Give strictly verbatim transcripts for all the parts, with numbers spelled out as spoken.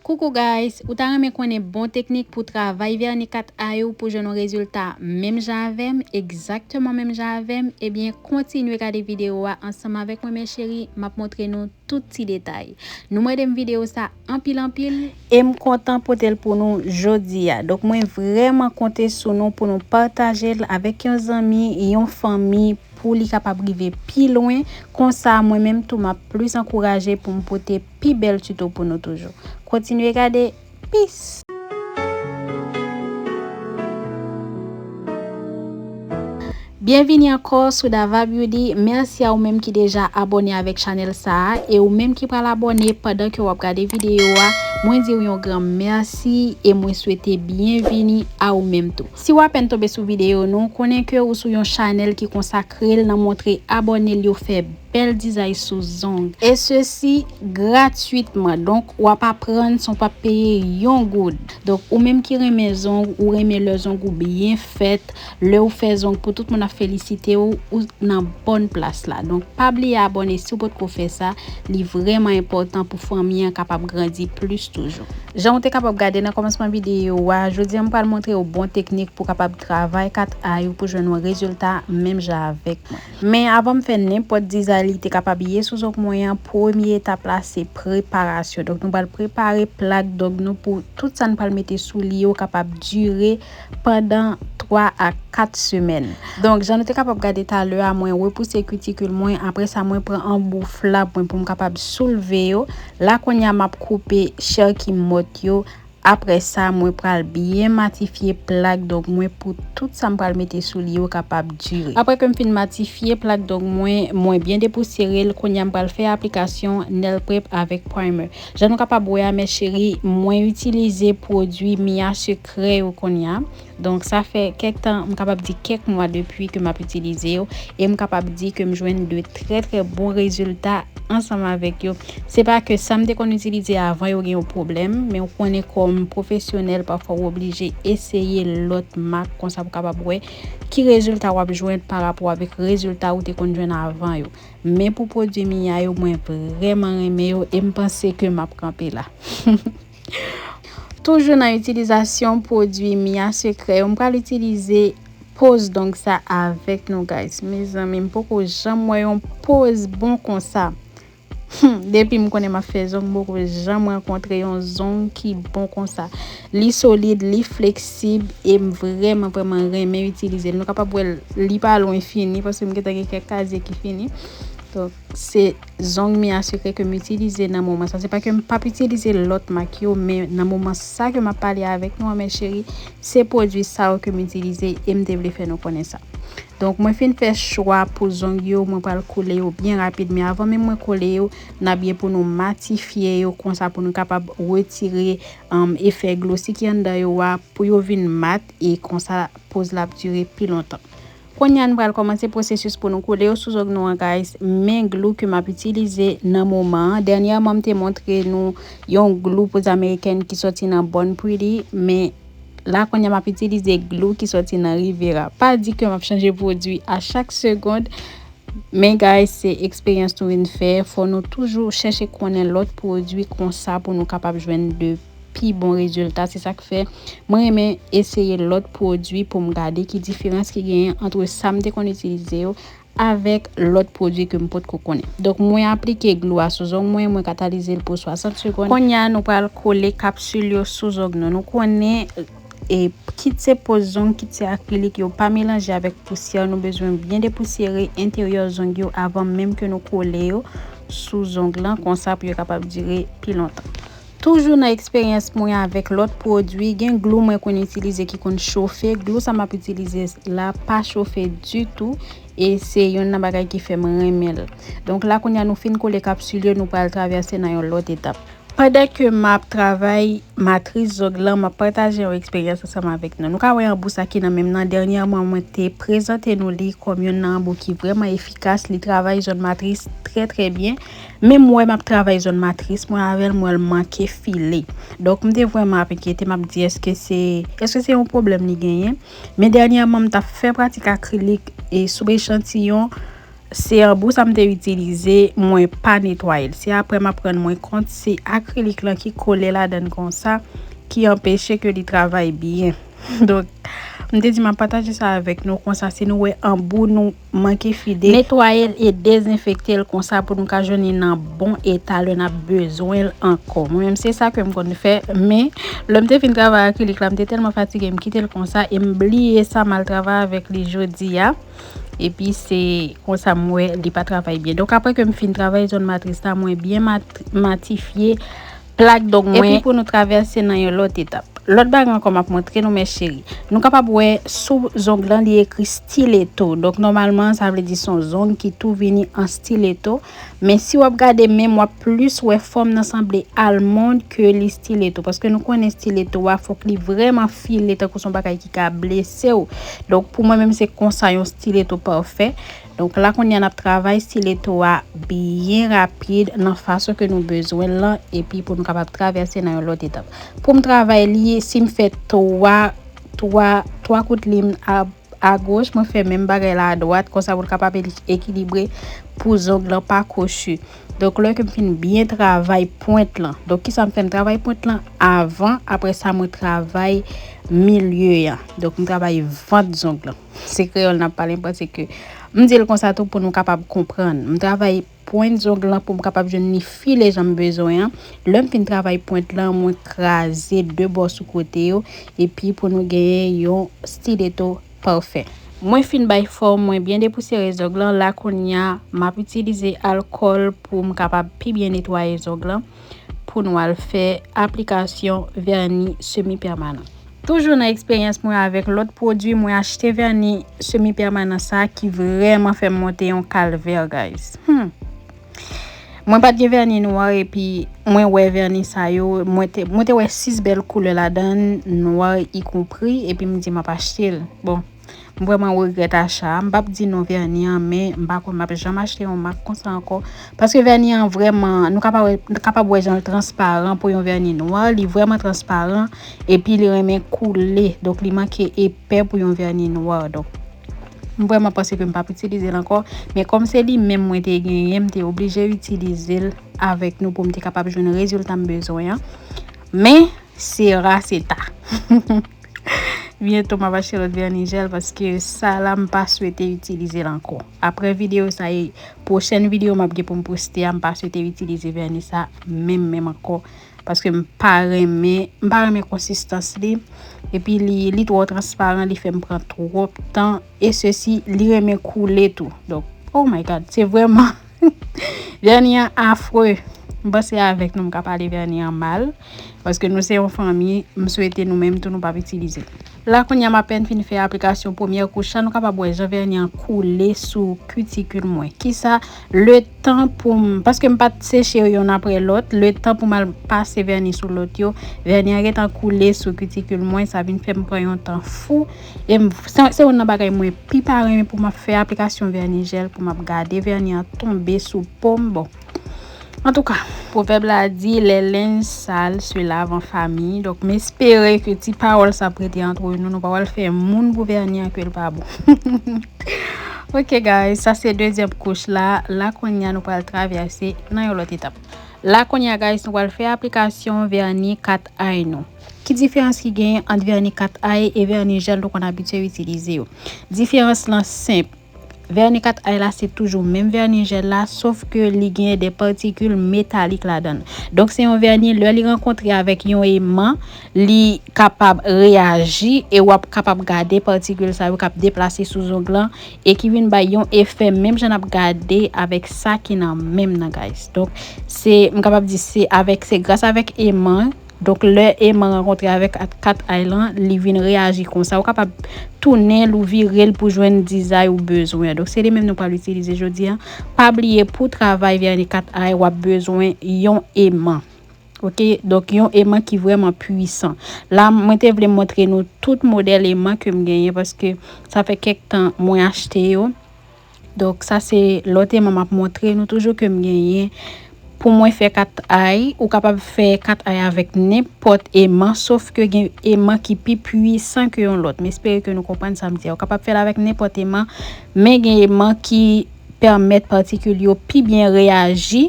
Coucou guys, ou ta renmen konnen bon teknik pou travay vèni kat ay ou pou jwenn yon rezilta menm jan avè m, egzakteman menm jan avè m? Ebyen, kontinye gade videyo a ansanm avèk mwen, mes chéries, m ap montre nou tout ti detay. Nou mande m videyo sa anpil anpil, e m kontan pote l pou nou jodi a. Donk, mwen vrèman konte sou nou pou nou pataje l avèk yon zanmi, yon fanmi, pou li kapab rive pi lwen. Konsa, mwen menm tou, m ap plis ankouraje pou m pote pi bèl tuto pou nou toujou. Kontinye gade. Peace! Byenvini ankò sou Dava Beauty. Mèsi a ou menm ki deja abòne avèk chanèl sa a, e ou menm ki pral abòne pandan ke w ap gade videyo a, mwen di w yon gran mèsi e mwen swete byenvini a ou menm tou. Si w apèn tonbe sou videyo nou, konnen ke ou sou yon chanèl ki konsakre l nan montre abòne l yo fè bèl dizay sou zong. E sesi gratwitman. Donk, w ap aprann san w p ap peye yon goud. Donk, ou menm ki renmen zong, ou renmen lè zong ou byen fèt, lè ou fè zong pou tout moun ap felisite w, ou nan bòn plas la. Donk, pa bliye abòne si w potko fè sa, li vrèman enpòtan pou fanmi an kapab grandi plis toujou. Jan w te kapab gade nan kòmansman videyo a, jodi a m pral montre w bon teknik pou w kapab travay kat ay ou pou jwenn yon rezilta menm jan avèk mwen. Men avan m fè nenpòt dizay li te kapab ye sou zong mwen an, premye etap la se preparasyon. Donk, nou pral prepare plak zong nou pou tout sa n pral mete sou li yo kapab dire pandan twa a kat semèn. Donk, jan nou te kapab gade talè a, mwen repouse kitikil mwen, apre sa, mwen pran anbouflab mwen pou m kapab soulve yo. La, kounye a, m ap koupe chè ki mòt yo. Apre sa, mwen pral byen matifye plak zong mwen pou tout sa m pral mete sou li yo kapab dire. Apre ke m fin matifye plak zong mwen, mwen byen depousyere l, kounye a m pral fè aplikasyon nail prep avèk primer. Jan nou kapab wè a, mes chéries, mwen itilize pwodui Mia Secret yo kounye a. Donk, sa fè kèk tan, m kapab di kèk mwa depi ke m ap itilize yo, e m kapab di ke m jwenn de trè, trè bon rezilta ansanm avèk yo. Se pa ke sa m te konn itilize avan yo gen yon pwoblèm, men ou konnen kòm pwofesyonèl, pafwa ou oblije eseye lòt mak konsa pou kapab wè ki rezilta w ap jwenn pa rapò avèk rezilta ou te konn jwenn avan yo. Men pou pwodui Mia yo, mwen vrèman renmen yo e m panse ke m ap kanpe la. Toujou nan itilizasyon pwodui Mia Secret yo, m pral itilize poz zong sa avèk nou, guys. Mezanmi, m poko janm wè yon poz bon konsa. Hmm, depi m konnen m ap fè zong, m poko janm rankontre yon zong ki bon konsa. Li solid, li fleksib, e m vrèman, vrèman renmen itilize l. Nou kapab wè l, li pa lwen fini, paske m gentan gen kèk kazye ki fini. Donk, se zong Mia Secret ke m itilize nan moman sa. Se pa ke m p ap itilize lòt mak yo, men nan moman sa ke m ap pale avèk nou an, mes chéries, se pwodui sa yo ke m itilize e m te vle fè nou konnen sa. Donk, mwen fin fè chwa pou zong yo, mwen pral koule yo byen rapid. Men avan menm mwen koule yo, n ap gen pou nou matifye yo konsa pou nou kapab retire, um, efè glosi ki anndan yo a, pou yo vin mat e konsa poz la ap dire pi lontan. Kounye a, nou pral kòmanse pwosesis pou nou koule yo sou zong nou an, guys. Men glou ke m ap itilize nan moman an. Dènyèman, m te montre nou yon glou poz amerikèn ki soti nan Born Pretty, men la, kounye a, m ap itilize glou ki soti nan Rivera. Pa di ke m ap chanje pwodui a chak segond, men, guys, se eksperyans nou vin fè. Fò nou toujou chèche konnen lòt pwodui konsa pou nou kapab jwenn de pi bon rezilta. Se sa k fè mwen renmen eseye lòt pwodui pou m gade ki diferans ki genyen ant sa m te konn itilize yo avèk lòt pwodui ke m potko konnen. Donk, mwen aplike glou a sou zong mwen, mwen katalize l pou swasant segond. Kounye a, nou pral kole kapsil yo sou zong nou. Nou konnen, e, kit se poz zong, kit se akrilik, yo pa melanje avèk pousyè. Nou bezwen byen depousyere enteryè zong yo avan menm ke nou kole yo sou zong lan, konsa pou yo kapab dire pi lontan. Toujou nan eksperyans mwen avèk lòt pwodui, gen glou mwen konn itilize ki konn chofe. Glou sa m ap itilize la pa chofe ditou, e se youn nan bagay ki fè m renmen l. Donk la, kounye a, nou fin kole kapsil yo, nou pral travèse nan yon lòt etap. Pandan ke m ap travay matris zong lan, m ap pataje yon eksperyans ansanm avèk nou. Nou ka wè anbou sa ki nan men m nan. Dènyèman, mwen te prezante nou li kòm youn nan anbou ki vrèman efikas. Li travay zòn matris trè, trè byen. Men m wè m ap travay zòn matris mwen avè l, m wè l manke file. Donk, m te vrèman ap enkyete, m ap di, èske se, èske se yon pwoblèm li genyen? Men dènyèman, m t ap fè pratik akrilik e sou echantiyon, Se anbou sa m te itilize, mwen pa netwaye l. Se apre m ap rann mwen kont se akrilik lan ki kole ladan l konsa ki anpeche ke li travay byen. Donk, m te di m ap pataje sa avèk nou konsa si nou wè anbou nou manke fide, netwaye l e dezenfekte l konsa pou nou ka jwenn li nan bon eta lè n ap bezwen l ankò. Mwen menm se sa ke m konn fè, men lè m te fin travay akrilik la, m te tèlman fatige, m kite l konsa e m bliye sa, m al travay avèk li jodi a. Epi se konsa m wè li pa travay byen. Donk apre ke m fin travay zòn matris la, mwen byen mat- matifye plak dong mwen. Epi pou nou travèse nan yon lòt etap. Lòt bagay ankò m ap montre nou, mes chéries. Nou kapab wè sou zong lan li ekri stiletto. Donk nòmalman sa vle di se yon zong ki tou vini an stiletto. Men si w ap gade men m, w ap plis wè fòm nan sanble almond ke li stiletto. Paske nou konnen stiletto a fòk li vrèman file tankou se yon bagay ki ka blese w. Donk pou mwen menm se konsa yon stiletto pafè. Donk la kounye a n ap travay stiletto a byen rapid nan fason ke nou bezwen l lan epi pou nou kapab travèse nan yon lòt etap. Pou m travay li, si m fè twa, twa, twa kout lim a, agoch, mwen fè menm bagay la adwat, konsa pou l kapab eli- ekilibre pou zong lan pa kwochi. Donk lè ke m fin byen travay pwent lan. Donk kisa m fè? M travay pwent lan avan, apre sa mwen travay milye a. Donk m travay vant zong lan. Se kreyòl n ap pale, m panse ke m di l konsa tou pou nou kapab konprann. M travay pwent zong lan pou m kapab jwenn li file jan m bezwen an. Lè m fin travay pwent lan, mwen kraze de bò sou kote yo, epi pou nou genyen yon stiletto pafè. Mwen fin bay fòm, mwen byen depousyere zong lan, la kounye a m ap itilize alkòl pou m kapab pi byen netwaye zong lan, pou nou al fè aplikasyon vèni semi pèmanan. Toujou nan eksperyans mwen avèk lòt pwodui, mwen achte vèni semi pèmanan sa ki vrèman fè m monte yon kalvè, guys. Hmm. Mwen pa t gen vèni nwa epi mwen wè vèni sa yo, mwen te, mwen te wè sis bèl koulè ladan, nwa ikonpri, epi m di m ap achte l. Bon, m vrèman regrèt acha a. M p ap di non vèni an, men m pa kwè m ap janm achte yon mak konsa ankò. Paske vèni an vrèman, nou kapab, nou kapab wè jan l transparan pou yon vèni nwa. Li vrèman transparan, epi li renmen koule. Donk, li manke epè pou yon vèni nwa. Donk, m vrèman panse ke m p ap itilize l ankò. Men kòm se li menm mwen te genyen, m te oblije itilize l avèk nou pou m te kapab jwenn rezilta m bezwen an. Men, se ra, se ta. Byento m ap achte lòt vèni jèl paske sa la m pa swete itilize l ankò. Apre videyo sa e pwochèn videyo m ap gen pou m poste a, m pa swete itilize vèni sa menm menm ankò. Paske m pa renmen, m pa renmen konsistans li. Epi li, li twò transparan, li fè m pran twòp tan. E sesi, li renmen koule tou. Donk, oh my God, se vrèman vèni an afre. M panse avèk nou m ka pale vèni an mal. Paske nou se yon fanmi, m swete nou menm tou nou p ap itilize l. La kounye a m apèn fin fè aplikasyon premyè kouch la, nou kapab wè jan vèni an koule sou kitikil mwen. Kisa? Letan pou m, paske m pa t seche yo yonn apre lòt, letan pou m al pase vèni sou lòt yo, vèni an gentan koule sou kitikil mwen, sa vin fè m pran yon tan fou. E m, se, se youn nan bagay mwen pi pa renmen pou m ap fè aplikasyon vèni jèl, pou m ap gade vèni an tonbe sou po m. Bon, antouka, pwovèb la di, les linges sales se lavent en famille. Donk, m espere ke ti pawòl sa ap rete antre nou, nou pa pral fè moun pou vèni an ke l pa bon. Ok, guys, sa se dezyèm kouch la. La, kounye a, nou pral travèse nan yon lòt etap. La, kounye a, guys, nou pral fè aplikasyon vèni kat ay nou. Ki diferans ki genyen ant vèni kat ay e vèni jèl nou konn abitye itilize yo? Diferans lan senp. Vèni kat ay la se toujou menm vèni jèl la, sof ke li gen de patikil metalik ladan l. Donk, se yon vèni, lè li rankontre avèk yon eman, li kapab reyaji e w ap kapab gade patikil sa yo k ap deplase sou zong lan e ki vin bay yon efè menm jan n ap gade avèk sa ki nan men m nan, guys. Donk, se, m kapab di se avèk, se gras avèk eman. Donk, lè eman rankontre avèk kat ay lan, li vin reyaji konsa. Ou kapab tounen l ou vire l pou jwenn dizay ou bezwen. Donk, se li menm nou pral itilize jodi a. Pa bliye, pou travay vèni kat ay, w ap bezwen yon eman. Ok, donk yon eman ki vrèman pwisan. La, mwen te vle montre nou tout modèl eman ke m genyen paske sa fè kèk tan mwen achte yo. Donk, sa se lòt eman m ap montre nou toujou ke m genyen. Pou mwen fè kat ay, ou kapab fè kat ay avèk nenpòt eman, sof ke gen eman ki pi pwisan ke yon lòt. M espere ke nou konprann sa m di a. Ou kapab fè l avèk nenpòt eman, men gen eman ki pèmèt patikil yo pi byen reyaji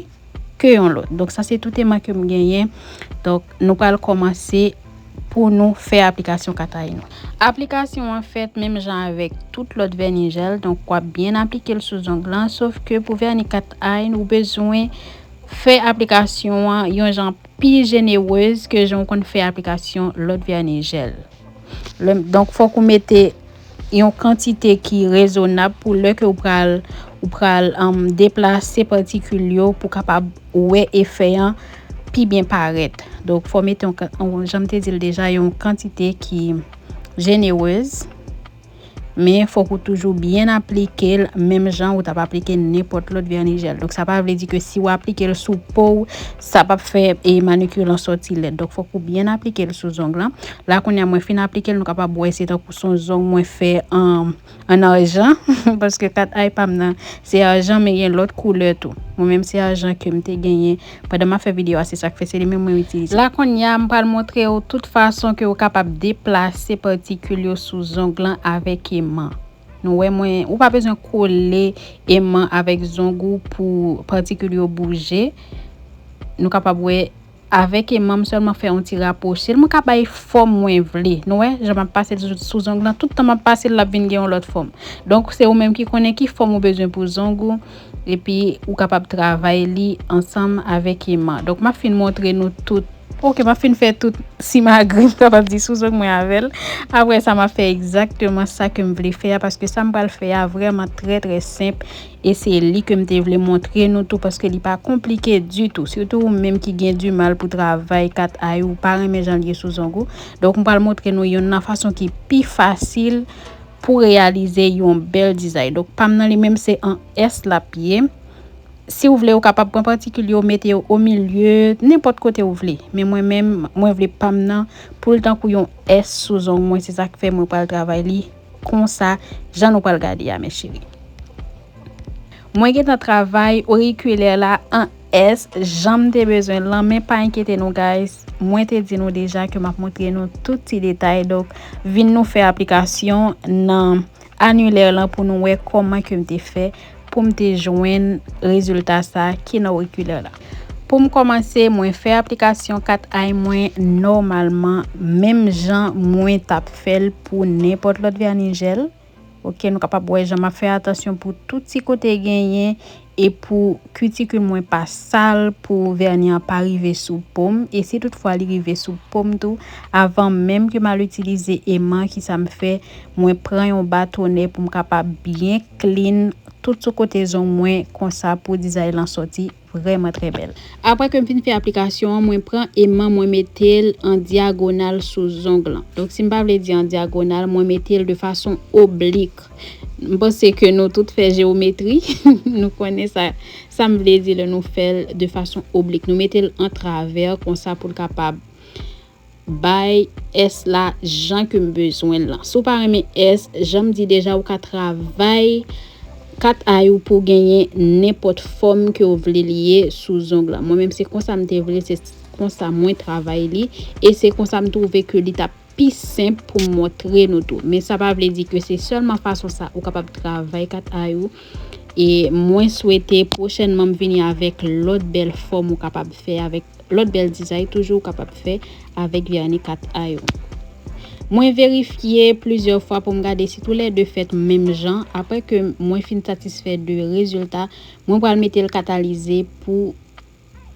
ke yon lòt. Donk, sa se tout eman ke m genyen. Donk, nou pral kòmanse pou nou fè aplikasyon kat ay nou. Aplikasyon an fèt menm jan avèk tout lòt vèni jèl. Donk, w ap byen aplike l sou zong lan, sof ke pou vèni kat ay, ou bezwen fè aplikasyon an yon jan pi jenerez ke jan w konn fè aplikasyon lòt vèni jèl. Donk, fòk ou mete yon kantite ki rezonab pou lè ke ou pral, ou pral um, deplase patikil yo pou kapab wè efè an pi byen parèt. Donk, fò mete yon, jan m te di l deja, yon kantite ki jenerez. Men fòk ou toujou byen aplike l menm jan ou t ap aplike nenpòt lòt vèni jèl. Donk, sa pa vle di ke si w aplike l sou po w, sa p ap fè e manikil an sòti lèd. Donk, fòk ou byen aplike l sou zong lan. La kounye a mwen fin aplike l, nou kapab wè se tankou se yon zong mwen fè an, an ajan, paske kat ay pa m nan se ajan, men gen lòt koulè tou. Mwen menm se ajan ke m te genyen pandan m ap fè videyo a, se sa k fè se li menm mwen itilize. La kounye a, m pral montre w tout fason ke w kapab deplase patikil yo sou zong lan avèk eman. Nou wè mwen, ou pa bezwen kole eman avèk zong ou pou patikil yo bouje. Nou kapab wè avèk eman m sèlman fè yon ti rapwoche l. Mwen ka bay fòm mwen vle. Nou wè, jan m ap pase l sou, sou zong lan, tout tan m ap pase l, l ap vin gen yon lòt fòm. Donk, se ou menm ki konnen ki fòm ou bezwen pou zong ou. Epi, ou kapab travay li ansanm avèk eman. Donk, m ap fin montre nou tout. Ok, m ap fin fè tout simagri, m kapab di, sou zong mwen avè l. Apre sa, m ap fè egzakteman sa ke m vle fè a, paske sa m pral fè a vrèman trè, trè senp. E se li ke m te vle montre nou tou, paske li pa konplike ditou. Sitou ou menm ki gen dimal pou travay kat ay ou, pa renmen jan l ye sou zong ou. Donk, m pral montre nou youn nan fason ki pi fasil pou reyalize yon bèl dizay. Donk, pa m nan li menm se an S l ap ye. Si w vle, ou kapab pran patikil yo, mete yo omilye, nenpòt kote w vle. Men mwen menm, mwen vle pa m nan pou l tankou yon S sou zong mwen, se sa k fè mwen pral travay li konsa, jan nou pral gade a, mes chéries. Mwen gentan travay orikilè la an S, jan m te bezwen l lan, men pa enkyete nou, guys. Mwen te di nou deja ke m ap montre nou tout ti detay. Donk, vin nou fè aplikasyon nan anilè lan pou nou wè kòman ke m te fè pou m te jwenn rezilta sa ki nan orikilè la. Pou m kòmanse, mwen fè aplikasyon kat ay mwen nòmalman, menm jan mwen t ap fè l pou nenpòt lòt vèni jèl. Ok, nou kapab wè jan m ap fè atansyon pou tout ti kote genyen e pou kitikil mwen pa sal, pou vèni an pa rive sou po m. E si toutfwa li rive sou po m tou, avan menm ke m al itilize eman, kisa m fè, mwen pran yon batonè pou m kapab byen clean tout sou kote zong mwen, konsa pou dizay lan sòti vrèman trè bèl. Apre ke m fin fè aplikasyon an, mwen pran eman, mwen mete l an dyagonal sou zong lan. Donk, si m pa vle di an dyagonal, mwen mete l de fason oblik. M panse ke nou tout fè jewometri, nou konnen sa, sa m vle di lè nou fè l de fason oblik. Nou mete l an travè, konsa pou l kapab bay S la jan ke m bezwen l lan. Si w pa renmen S, jan m di deja, ou ka travay kat ay ou pou genyen nenpòt fòm ke w vle li ye sou zong lan. Mwen menm, se konsa m te vle, se konsa mwen travay li, e se konsa m twouve ke li t ap pi senp pou m montre nou tou. Men sa pa vle di ke se sèlman fason sa ou kapab travay kat ay ou. E mwen swete pwochènman m vini avèk lòt bèl fòm ou kapab fè avèk lòt bèl dizay toujou ou kapab fè avèk vèni kat ay ou. Mwen verifye plizyè fwa pou m gade si toulède fèt menm jan. Apre ke mwen fin satisfè de rezilta, mwen pral mete l katalize pou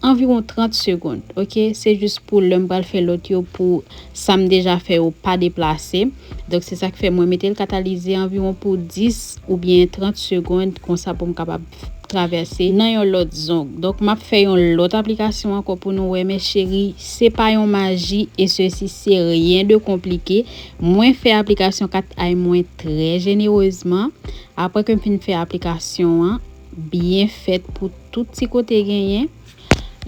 anviwon trant segonn. Ok, se jis pou lè m pral fè lòt yo, pou sa m deja fè yo pa deplase. Donk, se sa k fè mwen mete l katalize anviwon pou dis oubyen trant segonn, konsa pou m kapab travèse nan yon lòt zong. Donk, m ap fè yon lòt aplikasyon ankò pou nou wè, mes chéries. Se pa yon maji, et ceci, c'est rien de compliqué. Mwen fè aplikasyon kat ay mwen trè jenerezman. Apre ke m fin fè aplikasyon an, byen fèt pou tout ti kote genyen.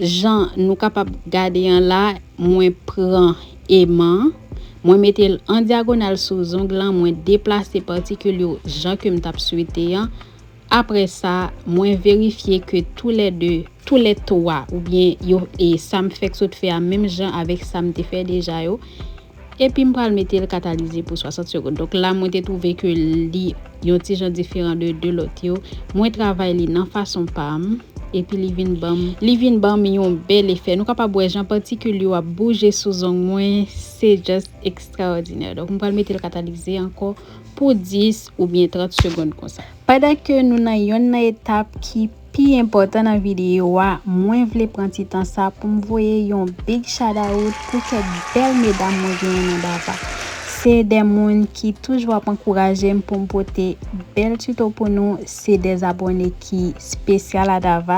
Jan nou kapab gade an la, mwen pran eman, mwen mete l an dyagonal sou zong lan, mwen deplase patikil yo jan ke m t ap swete an. Apre sa, mwen verifye ke toulède, toulètwa, oubyen yo, e sa m fèk sot fè a, menm jan avèk sa m te fè deja yo, Epi m pral mete l katalize pou swasant segonn. Donk la, mwen te twouve ke li yon ti jan diferan de de lòt yo. Mwen travay li nan fason pa m. Epi li vin ban m, li vin ban m yon bèl efè. Nou kapab wè jan patikil yo ap bouje sou zong mwen. Se just ekstraòdinè. Donk, m pral mete l katalize ankò pou dis oubyen trant segonn konsa. Pandan ke nou nan yonn nan etap ki pi enpòtan nan videyo a, mwen vle pran ti tan sa pou m voye yon big shout out pou kèk bèl medam mwen genyen nan Dava. Se de moun ki toujou ap ankouraje m pou m pote bèl tuto pou nou. Se de abòne ki espesyal a Dava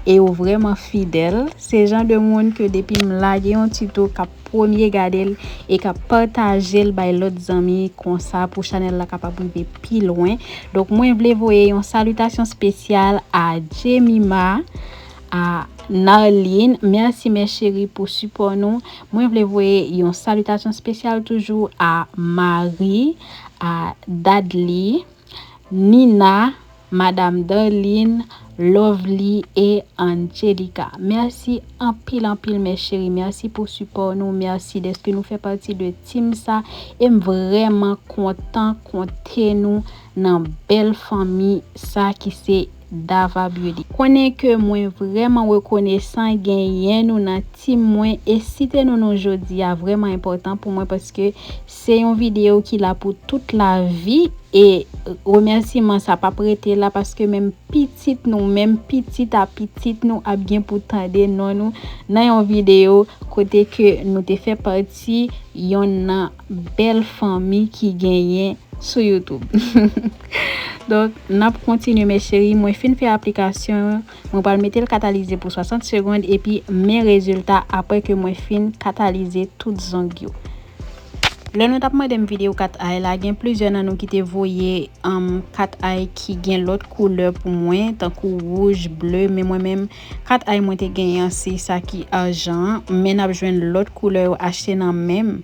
e yo vrèman fidèl. Se jan de moun ke depi m lage yon tuto, k ap premye gade l e k ap pataje l bay lòt zanmi, konsa pou chanèl la kapab rive pi lwen. Donk, mwen vle voye yon salitasyon espesyal a Jemima, a Narline. Mèsi, mes chéries, pou sipò nou. Mwen vle voye yon salitasyon espesyal toujou a Marie, a Dadly, Nina, Madam Darline, Lovely e Angelica. Mèsi anpil, anpil, mes chéries. Mèsi pou sipò nou. Mèsi dèske nou fè pati de team sa. E m vrèman kontan konte nou nan bèl fanmi sa ki se Dava Beauty. Konnen ke mwen vrèman rekonesan genyen nou nan team mwen. E site nou nou jodi a vrèman enpòtan pou mwen, paske se yon videyo ki la pou tout lavi. E remèsiman sa p ap rete la, paske menm pitit nou, menm pitit a pitit nou ap gen pou tande non nou nan yon videyo kote ke nou te fè pati yonn nan bèl fanmi ki genyen sou YouTube. Donk, n ap kontinye, mes chéries. Mwen fin fè aplikasyon an. Mwen pral mete l katalize pou swasant segonn epi men rezilta apre ke mwen fin katalize tout zong yo. Lè nou t ap mande m videyo kat ay la, gen plizyè nan nou ki te voye, um, kat ay ki gen lòt koulè pou mwen, tankou wouj, ble, men mwen menm, kat ay mwen te genyen an, se sa ki ajan an, men n ap jwenn lòt koulè yo achte nan menm.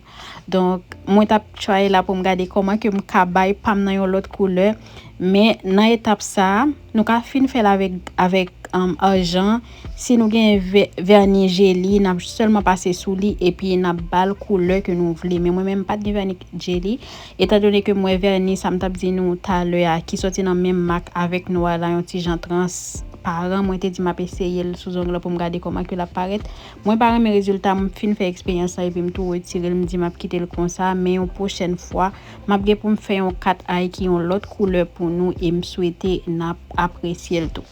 Donk, mwen t ap try la pou m gade kòman ke m ka bay pa m nan yon lòt koulè. Men nan etap sa a, nou ka fin fè l avèk, avèk, um, ajan. Si nou gen vè-, vèni jeli, n ap sèlman pase sou li epi n ap ba l koulè ke nou vle. Men mwen menm, m pa t gen vèni jeli. Etandone ke m wè vèni sa m t ap di nou talè a, ki soti nan menm mak avèk nwa la, yon ti jan transparan, mwen te di m ap eseye l sou zong lan pou m gade kòman ke l ap parèt. Mwen pa renmen rezilta, m fin fè eksperyans la epi m tou retire l, m di m ap kite l konsa, men yon pwochèn fwa, m ap gen pou m fè yon kat ay ki yon lòt koulè pou nou e m swete n ap apresye l tou.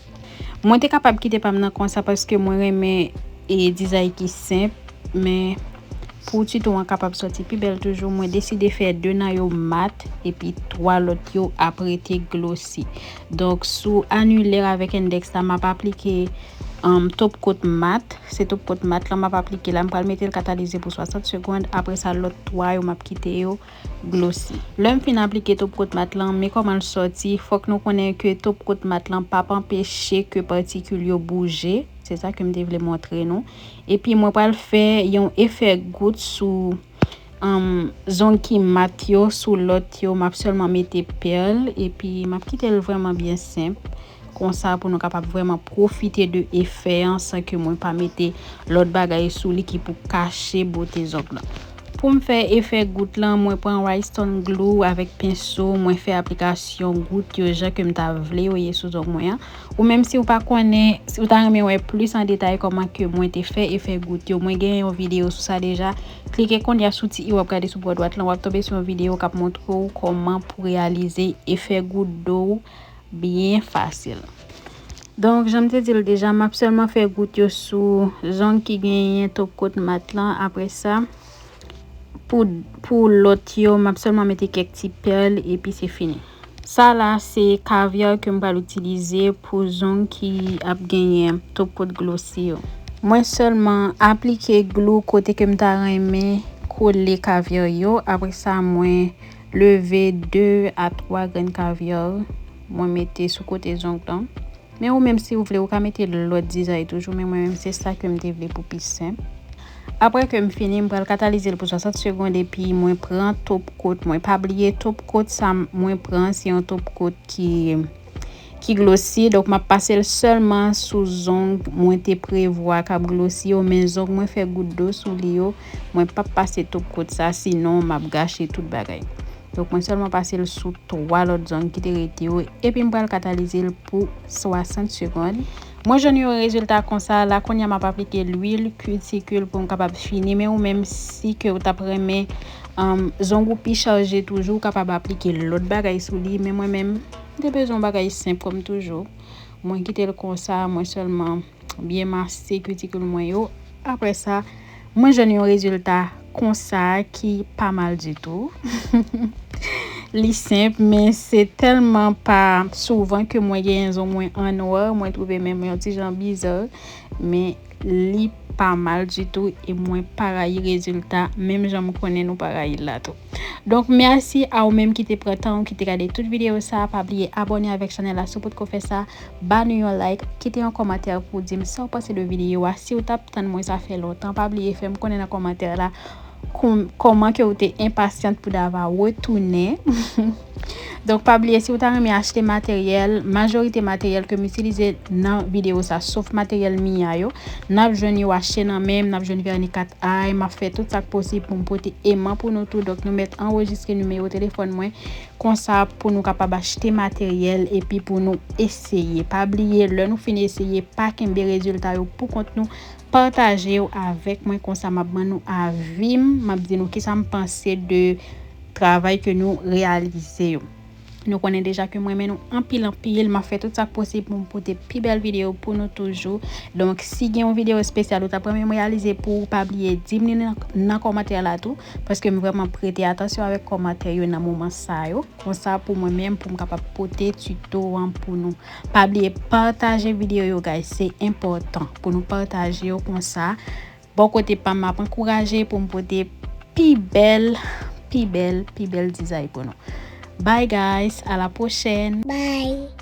Mwen te kapab kite pa m nan konsa paske mwen renmen e dizay ki senp, men pou tuto an kapab sòti pi bèl toujou, mwen deside fè de nan yo mat epi twa lòt yo ap rete glossy. Donk, sou anilè avèk endèks la, m ap aplike, um, top coat mat. Se top coat mat lan m ap aplike la. M pral mete l katalize pou swasant segonn. Apre sa, lòt twa yo, m ap kite yo glossy. Lè m fin aplike top coat mat lan, men kòman l sòti. Fòk nou konnen ke top coat mat lan p ap anpeche ke patikil yo bouje. Se sa ke m te vle montre nou. Epi mwen pral fè yon efè gout sou, um, zong ki mat yo, sou lòt yo, m ap sèlman mete pèl, epi m ap kite l vrèman byen senp. Konsa pou nou kapab vrèman pwofite de efè an san ke mwen pa mete lòt bagay sou li ki pou kache bote zong lan. Pou m fè efè gout lan, mwen pran Rhinestone Glue avèk penso, mwen fè aplikasyon gout yo jan ke m ta vle yo ye sou zong mwen an. Ou menm si w pa konnen, si w ta renmen wè plis an detay kòman ke mwen te fè efè gout yo, mwen gen yon videyo sou sa deja. Klike kounye a sou ti i w ap gade sou bò dwat lan, w ap tonbe sou yon videyo k ap montre w kòman pou reyalize efè gout do w byen fasil. Donk, jan m te di l deja, m ap sèlman fè gout yo sou zong ki genyen top coat mat lan. Apre sa, pou, pou lòt yo, m ap sèlman mete kèk ti pèl epi se fini. Sa la, se kavya ke m pral itilize pou zong ki ap genyen top coat glossy yo. Mwen sèlman aplike glou kote ke m ta renmen kole kavya yo. Apre sa, mwen leve de a twa grenn kavya, mwen mete sou kote zong lan. Men ou menm, si w vle, ou ka mete lòt dizay toujou, men mwen menm, se sa ke m te vle pou pi senp. Apre ke m fini, m pral katalize l pou swasant segonn, epi mwen pran top coat mwen. Pa bliye, top coat sa m-, mwen pran, se yon top coat ki ki glosi, donk m ap pase l sèlman sou zong mwen te prevwa k ap glosi yo, men zong mwen fè gout dlo sou li yo, mwen p ap pase tout kout sa, sinon m ap gache tout bagay. Donk mwen sèlman pase l sou twa lòt zong ki te rete yo, epi m pral katalize l pou swasant segonn. Mwen jwenn yon rezilta konsa, la kounye a m ap aplike lwil kitikil pou m kapab fini, men ou menm si ke w t ap renmen um, zong ou pi chaje toujou, ou kapab aplike lòt bagay sou li, men mwen menm, m te bezwen yon bagay senp kòm toujou. Mwen kite l konsa, mwen sèlman byen mase kitikil mwen yo. Apre sa, mwen jwenn yon rezilta konsa ki pa mal ditou. Li senp, men se tèlman pa souvan ke mwen genyen zong mwen an nwè, mwen twouve menm yon ti jan biza, men li pa mal ditou e mwen pa rayi rezilta, menm jan m konnen nou pa rayi l la tou. Donk, mèsi a ou menm ki te pran tan ou ki te gade tout videyo sa. Pa bliye abòne avèk chanèl la si w potko fè sa. Ba nou yon like, kite yon kòmantè pou w di m sa w panse de videyo a. Si w t ap tann mwen, sa fè lontan, pa bliye fè m konnen nan kòmantè la kòm- kòman ke w te enpasyant pou Dava retounen. Donk, pa bliye, si w ta renmen achte materyèl, majorite materyèl ke m itilize nan videyo sa, sof materyèl Mia yo, n ap jwenn yo achte nan men m, n ap jwenn vèni kat ay, m ap fè tout sa k posib pou m pote eman pou nou tou. Donk, nou mèt anrejistre nimewo telefòn mwen, konsa pou nou kapab achte materyèl epi pou nou eseye. Pa bliye, lè nou fin eseye, pa kenbe rezilta yo pou kont nou, pataje yo avèk mwen, konsa m ap ban nou avi m, m ap di nou kisa m panse de travay ke nou reyalize yo. Nou konnen deja ke m renmen nou anpil, anpil. M ap fè tout sa k posib pou m pote pi bèl videyo pou nou toujou. Donk, si gen yon videyo espesyal ou t ap renmen m reyalize pou ou, pa bliye di m li nan, nan kòmantè la tou, paske m vrèman prete atansyon avèk kòmantè yo nan moman sa yo. Konsa, pou mwen menm, pou m kapab pote tito an pou nou. Pa bliye pataje videyo yo, guys. Se enpòtan pou nou pataje yo konsa. Bò kote pa m, m ap ankouraje pou m pote pi bèl, pi bèl, pi bèl dizay pou nou. Bye, guys. À la prochaine. Bye.